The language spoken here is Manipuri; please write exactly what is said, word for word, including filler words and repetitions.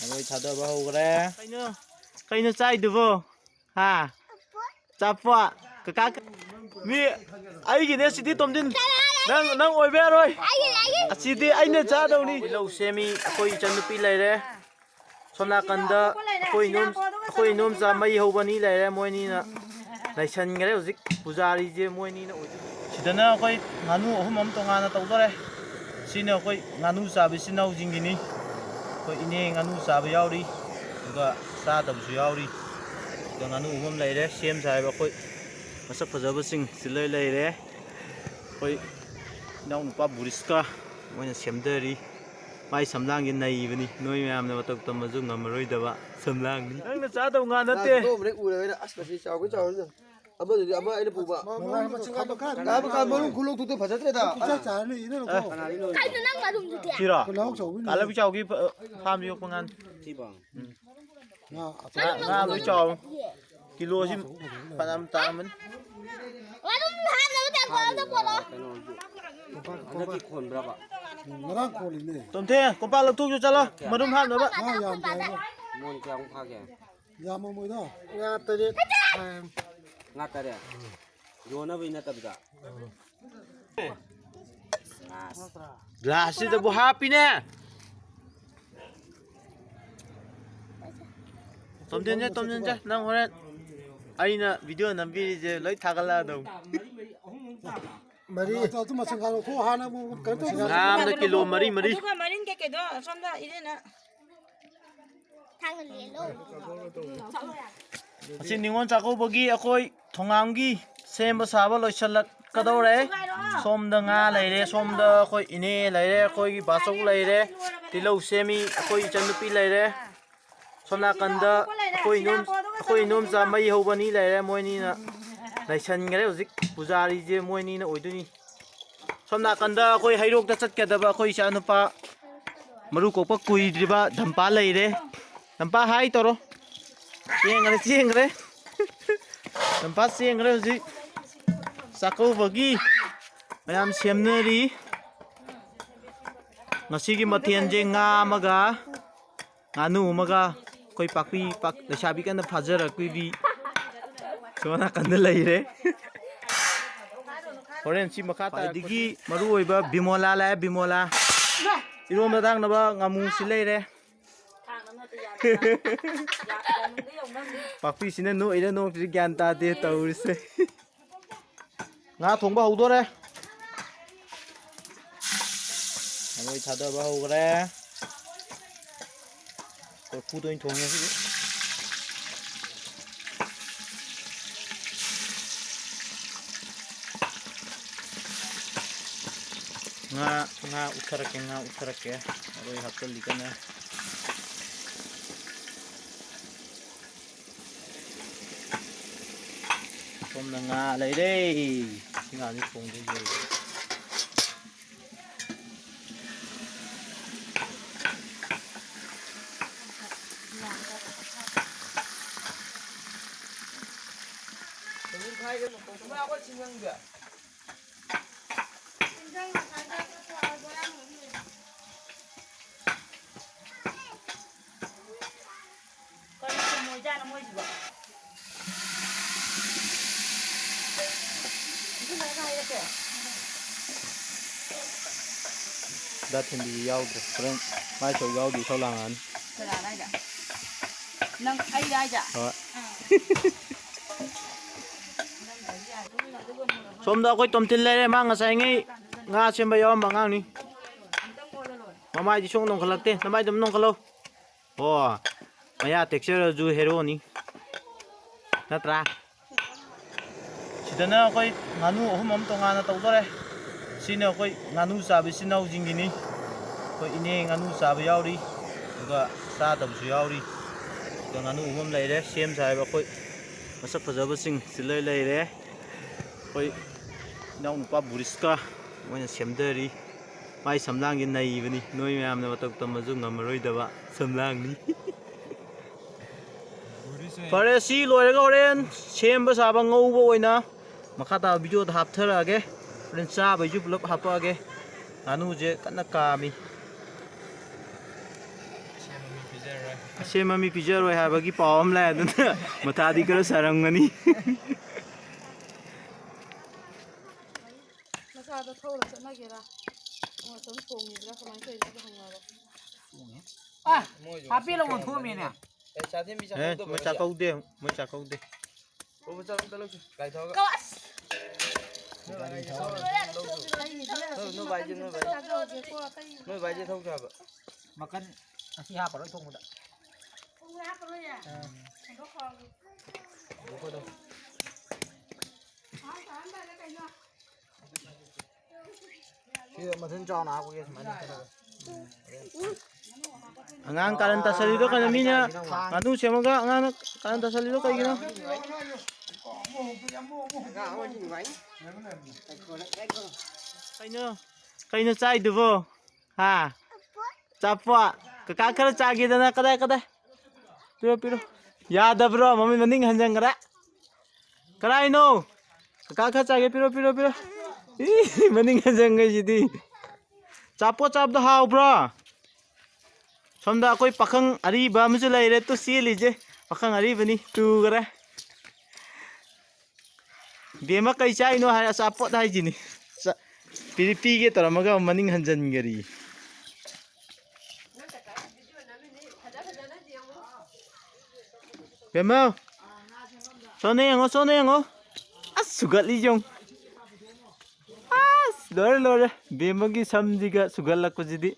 ꯃꯣꯏ ꯊꯥꯗꯕ ꯍꯧꯈ꯭ꯔꯦ꯫ ꯀꯩꯅꯣ, ꯀꯩꯅꯣ ꯆꯥꯏꯗꯨꯕꯣ? ꯍꯥ? ꯆꯥꯄꯣꯠ? ꯀꯀꯥ, ꯀ-, ꯃꯤ ꯑꯩꯒꯤꯅꯦ ꯁꯤꯗꯤ, ꯇꯣꯝꯊꯤꯟ꯫ ꯅꯪ, ꯅꯪ ꯑꯣꯏꯕ ꯌꯥꯔꯣꯏ꯫ ꯑꯁꯤꯗꯤ ꯑꯩꯅ ꯆꯥꯗꯧꯅꯤ꯫ ꯇꯤꯜꯍꯧ ꯁꯦꯝꯃꯤ, ꯑꯩꯈꯣꯏ ꯏꯆꯟꯅꯨꯄꯤ ꯂꯩꯔꯦ꯫ ꯁꯣꯝ ꯅꯥꯀꯟꯗ ꯑꯩꯈꯣꯏ ꯏꯅꯣꯝ-, ꯑꯩꯈꯣꯏ ꯏꯅꯣꯝꯆꯥ ꯃꯩ ꯍꯧꯕ ꯑꯅꯤ ꯂꯩꯔꯦ, ꯃꯣꯏꯅꯤꯅ ꯅꯩꯁꯟꯈ꯭ꯔꯦ꯫ ꯍꯧꯖꯤꯛ ꯄꯨꯖꯥꯔꯤꯁꯦ ꯃꯣꯏꯅꯤꯅ ꯑꯣꯏꯗꯣꯏꯅꯤ꯫ ꯁꯤꯗꯅ ꯑꯩꯈꯣꯏ ꯉꯥꯅꯨ ꯑꯍꯨꯝ ꯑꯃ ꯇꯣꯉꯥꯟꯅ ꯇꯧꯗꯣꯔꯦ꯫ ꯁꯤꯅ ꯑꯩꯈꯣꯏ ꯉꯥꯅꯨ ꯆꯥꯕ ꯏꯆꯤꯟ ꯏꯅꯥꯎꯁꯤꯡꯒꯤꯅꯤ꯫ ꯑꯩꯈꯣꯏ ꯏꯅꯦ ꯉꯥꯅꯨ ꯆꯥꯕ ꯌꯥꯎꯔꯤ, ꯑꯗꯨꯒ ꯆꯥꯗꯕꯁꯨ ꯌꯥꯎꯔꯤ꯫ ꯁꯤꯗ ꯉꯥꯅꯨ ꯑꯍꯨꯝ ꯂꯩꯔꯦ, ꯁꯦꯝ ꯁꯥꯔꯤꯕ ꯑꯩꯈꯣꯏ ꯃꯁꯛ ꯐꯖꯕꯁꯤꯡ ꯁꯤ ꯂꯣꯏ ꯂꯩꯔꯦ꯫ ꯑꯩꯈꯣꯏ ꯏꯅꯥꯎꯅꯨꯄꯥ ꯕꯨꯔꯤꯁꯀ ꯃꯣꯏꯅ ꯁꯦꯝꯗꯔꯤ꯫ ꯃꯥꯏ ꯁꯝꯂꯥꯡꯁꯦ ꯅꯩꯕꯅꯤ, ꯅꯣꯏ ꯃꯌꯥꯝꯅ ꯃꯇꯧ ꯇꯝꯃꯁꯨ ꯉꯝꯃꯔꯣꯏꯗꯕ ꯁꯝꯂꯥꯡꯅꯤ꯫ ꯅꯪꯅ ꯆꯥꯗꯧ ꯉꯥ ꯅꯠꯇꯦ꯫ ꯆꯥꯗꯧꯕꯅꯦ ꯎꯔꯦ ꯑꯩꯅ꯫ ꯑꯁ, ꯃꯁꯤ ꯆꯥꯎꯒꯩ ꯆꯥꯎꯔꯤꯗ꯫ ꯑꯃꯗꯨꯗꯤ ꯑꯃ ꯑꯩꯅ ꯄꯨꯕ꯫ ꯃꯃꯥ ꯃꯆꯤꯟ ꯀꯥꯏꯕ ꯀꯥꯟ-, ꯀꯥꯕ ꯀꯥꯟ ꯃꯔꯨꯝ ꯈꯨꯂꯣꯛꯇꯨꯗꯤ ꯐꯖꯗ꯭ꯔꯦꯗ꯫ ꯄꯨꯡꯆꯥꯏ ꯆꯥꯏꯔꯅꯤ, ꯏꯅꯦ ꯂꯧꯊꯣꯛ꯫ ꯀꯅꯥꯒꯤꯅꯣ? ꯀꯩꯅꯣ ꯅꯪ ꯃꯔꯨꯝꯗꯨꯗꯤ? ꯁꯤꯔꯣ? ꯀꯣꯏꯂꯥꯎ ꯆꯥꯎꯕꯤꯅꯦ꯫ ꯀꯥꯂꯕꯤ ꯆꯥꯎꯒꯤ ꯐꯥ-, ꯐꯥꯝꯗ ꯌꯣꯛꯄ ꯉꯥꯅꯤ꯫ ꯁꯤꯕꯣ? ꯎꯝ꯫ ꯉꯥ ꯑꯆꯧꯕ꯫ ꯉꯥ, ꯉꯥ ꯂꯣꯏ ꯆꯥꯎ꯫ ꯀꯤꯂꯣꯁꯤ ꯐꯅꯌꯥꯝ ꯇꯥꯔꯝꯃꯅꯤ꯫ ꯃꯔꯨꯝ ꯍꯥꯞꯅꯕ ꯇꯦꯡꯀꯣꯠ ꯑꯝꯇ ꯄꯣꯔꯛꯑꯣ꯫ ꯀꯩꯅꯣꯁꯨ ꯍꯟꯗꯛꯀꯤ ꯈꯣꯟꯕ꯭ꯔꯕ? ꯎꯝ, ꯉꯔꯥꯡ ꯈꯣꯜꯂꯤꯅꯦ꯫ ꯇꯣꯝꯊꯦ, ꯀꯣꯝꯄꯥꯛ ꯂꯧꯊꯣꯛꯆꯣ ꯆꯠꯂꯣ꯫ ꯃꯔꯨꯝ ꯍꯥꯞꯅꯕ꯫ ꯉꯥ ꯌꯥꯝꯗꯦ ꯍꯥꯏꯕ꯫ ꯃꯣꯟ ꯀꯌꯥꯃꯨꯛ ꯐꯥꯒꯦ? ꯌꯥꯝꯃꯝꯃꯣꯏꯗ꯫ ꯉꯥ ꯇꯔꯦꯠ ꯐꯥꯔꯦ꯫ ꯉꯥ ꯇꯔꯦꯠ? ꯌꯣꯟꯅꯕꯩ ꯅꯠꯇꯕꯤꯗ? ꯒ꯭ꯂꯥꯁꯁꯤꯗꯕꯨ ꯍꯥꯞꯄꯤꯅꯦ꯫ ꯇꯣꯝꯖꯤꯟꯁꯦ, ꯇꯣꯝꯖꯤꯟꯁꯦ, ꯅꯪ ꯍꯣꯔꯦꯟ ꯑꯩꯅ ꯚꯤꯗꯤꯑꯣ ꯅꯝꯕꯤꯔꯤꯁꯦ ꯂꯣꯏ ꯊꯥꯒꯠꯂꯛꯑꯗꯧꯅꯤ꯫ ꯃꯔꯤ꯫ ꯑꯗꯨ ꯃꯁꯤꯡ ꯈꯥꯏꯗꯣꯛ ꯊꯣꯛ ꯍꯥꯟꯅ ꯑꯃꯨꯛ ꯀꯩꯅꯣ ꯇꯧꯁꯤ꯫ ꯉꯥ ꯑꯃꯗ ꯀꯤꯂꯣ ꯃꯔꯤ ꯃꯔꯤ꯫ ꯑꯗꯨꯒ ꯃꯔꯤꯟ ꯀꯩꯀꯩꯗꯣ ꯑꯁꯣꯝꯗ ꯏꯅꯦꯅ꯫ ꯊꯥꯡꯅ ꯂꯦꯜꯂꯣ꯫ ꯑꯁꯤ ꯅꯤꯉꯣꯜ ꯆꯥꯛꯀꯧꯕꯒꯤ ꯑꯩꯈꯣꯏ ꯊꯣꯉꯥꯝꯒꯤ ꯁꯦꯝꯕ ꯁꯥꯕ ꯂꯣꯏꯁꯤꯜꯂꯛꯀꯗꯧꯔꯦ꯫ ꯁꯣꯝꯗ ꯉꯥ ꯂꯩꯔꯦ, ꯁꯣꯝꯗ ꯑꯩꯈꯣꯏ ꯏꯅꯦ ꯂꯩꯔꯦ, ꯑꯩꯈꯣꯏꯒꯤ ꯕꯥꯆꯧ ꯂꯩꯔꯦ, ꯇꯤꯜꯍꯧ ꯁꯦꯝꯃꯤ, ꯑꯩꯈꯣꯏ ꯏꯆꯟꯅꯨꯄꯤ ꯂꯩꯔꯦ꯫ ꯁꯣꯝ ꯅꯥꯀꯟꯗ ꯑꯩꯈꯣꯏ ꯏꯅꯣꯝ-, ꯑꯩꯈꯣꯏ ꯏꯅꯣꯝꯆꯥ ꯃꯩ ꯍꯧꯕ ꯑꯅꯤ ꯂꯩꯔꯦ, ꯃꯣꯏꯅꯤꯅ ꯅꯩꯁꯟꯈ꯭ꯔꯦ꯫ ꯍꯧꯖꯤꯛ ꯄꯨꯖꯥꯔꯤꯁꯦ ꯃꯣꯏꯅꯤꯅ ꯑꯣꯏꯗꯣꯏꯅꯤ꯫ ꯁꯣꯝ ꯅꯥꯀꯟꯗ ꯑꯩꯈꯣꯏ ꯍꯩꯔꯣꯛꯇ ꯆꯠꯀꯗꯕ ꯑꯩꯈꯣꯏ ꯏꯆꯥꯅꯨꯄꯥ ꯃꯔꯨ ꯀꯣꯛꯄ ꯀꯨꯏꯗ꯭ꯔꯤꯕ ꯙꯝꯄꯥ ꯂꯩꯔꯦ꯫ ꯙꯝꯄꯥ ꯍꯥꯏ ꯇꯧꯔꯣ꯫ ꯆꯦꯟꯈ꯭ꯔꯦ, ꯆꯦꯟꯈ꯭ꯔꯦ꯫ ꯙꯝꯄꯥ ꯆꯦꯟꯈ꯭ꯔꯦ ꯍꯧꯖꯤꯛ꯫ ꯆꯥꯛꯀꯧꯕꯒꯤ ꯃꯌꯥꯝ ꯁꯦꯝꯅꯔꯤ꯫ ꯉꯁꯤꯒꯤ ꯃꯊꯦꯜꯁꯦ ꯉꯥ ꯑꯃꯒ ꯉꯥꯅꯨ ꯑꯃꯒ ꯑꯩꯈꯣꯏ ꯄꯥꯛꯄꯤ ꯄꯥꯛ-, ꯂꯩꯁꯥꯕꯤ ꯀꯟꯅ ꯐꯥꯖꯔꯛꯄꯤꯕꯤ ꯁꯣꯝ ꯅꯥꯀꯟꯗ ꯂꯩꯔꯦ꯫ ꯍꯣꯔꯦꯟ ꯁꯤ ꯃꯈꯥ ꯈ꯭ꯋꯥꯏꯗꯒꯤ ꯃꯔꯨ ꯑꯣꯏꯕ ꯕꯤꯃꯣꯂꯥ ꯂꯥꯛꯑꯦ, ꯕꯤꯃꯣꯂꯥ꯫ ꯏꯔꯣꯝꯕ ꯊꯥꯛꯅꯕ ꯉꯥꯃꯨꯁꯤ ꯂꯩꯔꯦ꯫ ꯄꯥꯛꯄꯤꯁꯤꯅ ꯅꯣꯛꯏꯔ ꯅꯣꯛꯇ꯭ꯔꯤ ꯒ꯭ꯌꯥꯟ ꯇꯥꯗꯦ ꯇꯧꯔꯤꯁꯦ꯫ ꯉꯥ ꯊꯣꯡꯕ ꯍꯧꯗꯣꯔꯦ꯫ ꯃꯔꯣꯏ ꯊꯥꯗꯕ ꯍꯧꯈ꯭ꯔꯦ꯫ ꯀꯣꯔꯐꯨꯗ ꯑꯣꯏꯅ ꯊꯣꯡꯉꯦ ꯉꯁꯤꯗꯤ꯫ ꯉꯥ, ꯉꯥ ꯎꯠꯊꯔꯛꯀꯦ, ꯉꯥ ꯎꯠꯊꯔꯛꯀꯦ꯫ ꯃꯔꯣꯏ ꯍꯥꯞꯆꯤꯜꯂꯤ ꯀꯟꯅ꯫ ꯁꯣꯝꯗ ꯉꯥ ꯂꯩꯔꯦ꯫ ꯁꯤ ꯉꯥꯁꯤ ꯊꯣꯡꯗꯣꯏꯁꯦ꯫ ꯀꯔꯤ ꯊꯨꯝꯃꯣꯏꯖꯥꯠꯅꯣ ꯃꯣꯏꯁꯤꯕꯣ? ꯏꯁꯤꯡ ꯈꯔ ꯈꯔ ꯍꯩꯔꯛꯀꯦ꯫ ꯗꯥ ꯊꯤꯟꯕꯤꯁꯤ ꯌꯥꯎꯗ꯭ꯔꯦ꯫ ꯍꯣꯔꯦꯟ ꯃꯥꯏ ꯁꯔꯨꯛ ꯌꯥꯎꯗꯦ, ꯏꯁꯧ ꯂꯥꯡꯉꯛꯑꯅꯤ꯫ ꯀꯅꯥꯅ ꯍꯥꯏꯁꯦ? ꯅꯪ, ꯑꯩ ꯍꯥꯏꯁꯦ? ꯍꯣꯏ꯫ ꯁꯣꯝꯗ ꯑꯩꯈꯣꯏ ꯇꯣꯝꯊꯤꯟ ꯂꯩꯔꯦ, ꯃꯥ ꯉꯁꯥꯏꯉꯩ ꯉꯥ ꯁꯦꯝꯕ ꯌꯥꯎꯔꯝꯕ ꯑꯉꯥꯡꯅꯤ꯫ ꯃꯃꯥꯏꯗꯤ ꯁꯨꯡ ꯅꯣꯡꯈꯠꯂꯛꯇꯦ, ꯅꯃꯥꯏꯗꯨꯝ ꯅꯣꯡꯈꯠꯂꯣ꯫ ꯑꯣ, ꯃꯌꯥ ꯇꯦꯛꯆꯔꯁꯨ ꯍꯦꯔꯣꯅꯤ꯫ ꯅꯠꯇ꯭ꯔꯥ? ꯁꯤꯗꯅ ꯑꯩꯈꯣꯏ ꯉꯥꯅꯨ ꯑꯍꯨꯝ ꯑꯃ ꯇꯣꯉꯥꯟꯅ ꯇꯧꯗꯣꯔꯦ꯫ ꯁꯤꯅ ꯑꯩꯈꯣꯏ ꯉꯥꯅꯨ ꯆꯥꯕ ꯏꯆꯤꯟ ꯏꯅꯥꯎꯁꯤꯡꯒꯤꯅꯤ꯫ ꯑꯩꯈꯣꯏ ꯏꯅꯦ ꯉꯥꯅꯨ ꯆꯥꯕ ꯌꯥꯎꯔꯤ, ꯑꯗꯨꯒ ꯆꯥꯗꯕꯁꯨ ꯌꯥꯎꯔꯤ꯫ ꯑꯗꯨꯒ ꯉꯥꯅꯨ ꯑꯍꯨꯝ ꯑꯃ ꯂꯩꯔꯦ꯫ ꯁꯦꯝ ꯁꯥꯔꯤꯕ ꯑꯩꯈꯣꯏ ꯃꯁꯛ ꯐꯖꯕꯁꯤꯡ ꯁꯤ ꯂꯣꯏ ꯂꯩꯔꯦ꯫ ꯑꯩꯈꯣꯏ ꯏꯅꯥꯎꯅꯨꯄꯥ ꯕꯨꯔꯤꯁꯀ ꯃꯣꯏꯅ ꯁꯦꯝꯊꯔꯤ꯫ ꯃꯥꯏ ꯁꯝꯂꯥꯡꯁꯦ ꯅꯩꯕꯅꯤ, ꯅꯣꯏ ꯃꯌꯥꯝꯅ ꯃꯇꯧ ꯇꯝꯃꯁꯨ ꯉꯝꯃꯔꯣꯏꯗꯕ ꯁꯝꯂꯥꯡꯅꯤ꯫ ꯐꯔꯦ, ꯁꯤ ꯂꯣꯏꯔꯒ ꯍꯣꯔꯦꯟ ꯁꯦꯝꯕ ꯁꯥꯕ ꯉꯧꯕ ꯑꯣꯏꯅ ꯃꯈꯥ ꯇꯥꯕ ꯚꯤꯗꯤꯑꯣꯗ ꯍꯥꯞꯊꯔꯛꯑꯒꯦ꯫ ꯍꯣꯔꯦꯟ ꯆꯥꯕꯩꯁꯨ ꯄꯨꯂꯞ ꯍꯥꯞꯄꯛꯑꯒꯦ꯫ ꯉꯥꯅꯨꯁꯦ ꯀꯟꯅ ꯀꯥꯝꯃꯤ꯫ ꯑꯁꯦꯝꯕ ꯃꯤ ꯄꯤꯖꯔꯣꯏ ꯍꯥꯏꯕꯒꯤ ꯄꯥꯎ ꯑꯃ ꯂꯥꯛꯑꯦ, ꯑꯗꯨꯅ ꯃꯊꯥꯗꯤ ꯈꯔ ꯁꯥꯔꯝꯒꯅꯤ꯫ ꯃꯆꯥꯗꯣ ꯊꯧꯔ ꯆꯠꯅꯒꯦꯔꯥ? ꯑꯃ ꯑꯗꯨꯝ ꯊꯣꯡꯉꯤꯕ꯭ꯔꯥ? ꯀꯃꯥꯏꯅ ꯇꯧꯔꯤꯅꯣ? ꯍꯪꯉꯒ꯫ ꯑ, ꯍꯥꯞꯄꯤ ꯂꯧꯕ ꯊꯣꯛꯑꯝꯃꯦꯅꯦ꯫ ꯑꯦ, ꯃꯣꯏ ꯆꯥꯛꯀꯧꯗꯦ, ꯃꯣꯏ ꯆꯥꯛꯀꯧꯗꯦ꯫ ꯅꯣꯏ ꯕꯥꯏꯖꯦ, ꯅꯣꯏ ꯕꯥꯏꯖꯦ꯫ ꯅꯣꯏ ꯕꯥꯏꯖꯦ ꯊꯧꯁꯦ ꯍꯥꯏꯕ꯫ ꯃꯀꯟ ꯑꯁꯤ ꯍꯥꯞꯄꯔꯣꯏ ꯊꯣꯡꯕꯗ꯫ ꯁꯤ ꯃꯊꯤꯟ ꯆꯥꯎꯅ ꯍꯥꯞꯄꯒꯦ ꯁꯨꯃꯥꯏꯅ ꯇꯧꯔꯒ꯫ ꯑꯉꯥꯡ ꯀꯥꯔꯟ ꯇꯥꯁꯜꯂꯤꯗꯣ ꯀꯩꯅꯣ? ꯃꯤꯅ ꯉꯥꯅꯨ ꯁꯦꯝꯃꯒ ꯑꯉꯥꯡꯅ ꯀꯥꯔꯟ ꯇꯥꯁꯜꯂꯤꯗꯣ ꯀꯩꯒꯤꯅꯣ? ꯀꯩꯅꯣ, ꯀꯩꯅꯣ ꯆꯥꯏꯗꯨꯕꯣ? ꯍꯥ? ꯆꯥꯄꯣꯠ? ꯀꯀꯥ ꯈꯔ ꯆꯥꯒꯦꯗꯅ꯫ ꯀꯗꯥꯏ, ꯀꯗꯥꯏ? ꯄꯤꯔꯣ, ꯄꯤꯔꯣ꯫ ꯌꯥꯗꯕ꯭ꯔꯣ? ꯃꯃꯤꯠ ꯃꯅꯤꯡ ꯍꯟꯖꯟꯈ꯭ꯔꯦ꯫ ꯀꯗꯥꯏꯅꯣ? ꯀꯀꯥ ꯈꯔ ꯆꯥꯒꯦ, ꯄꯤꯔꯣ, ꯄꯤꯔꯣ, ꯄꯤꯔꯣ꯫ ꯏ, ꯃꯅꯤꯡ ꯍꯟꯖꯟꯈꯩꯁꯤꯗꯤ꯫ ꯆꯥꯄꯣꯠ ꯆꯥꯕꯗꯣ ꯍꯥꯎꯕ꯭ꯔꯣ? ꯁꯣꯝꯗ ꯑꯩꯈꯣꯏ ꯄꯥꯈꯪ ꯑꯔꯤꯕ ꯑꯃꯁꯨ ꯂꯩꯔꯦ, ꯇꯨ ꯆꯦꯜꯂꯤꯁꯦ꯫ ꯄꯥꯈꯪ ꯑꯔꯤꯕꯅꯤ, ꯇꯨꯈꯔꯦ꯫ ꯕꯦꯝꯃ ꯀꯩ ꯆꯥꯏꯅꯣ ꯍꯥꯏ, ꯑꯆꯥꯄꯣꯠ ꯍꯥꯏꯁꯤꯅꯤ꯫ ꯆꯥ-, ꯄꯤ-, ꯄꯤꯒꯦ ꯇꯧꯔꯝꯃꯒ ꯃꯅꯤꯡ ꯍꯟꯖꯟꯈꯔꯤ꯫ ꯕꯦꯝꯃ, ꯁꯣꯝꯗ ꯌꯦꯡꯉꯣ, ꯁꯣꯝꯗ ꯌꯦꯡꯉꯣ꯫ ꯑꯁ, ꯁꯨꯒꯠꯂꯤ ꯌꯦꯡꯉꯣ꯫ ꯑꯁ, ꯂꯣꯏꯔꯦ, ꯂꯣꯏꯔꯦ꯫ ꯕꯦꯝꯃꯒꯤ ꯁꯝꯁꯤꯒ ꯁꯨꯒꯠꯂꯛꯄꯁꯤꯗꯤ꯫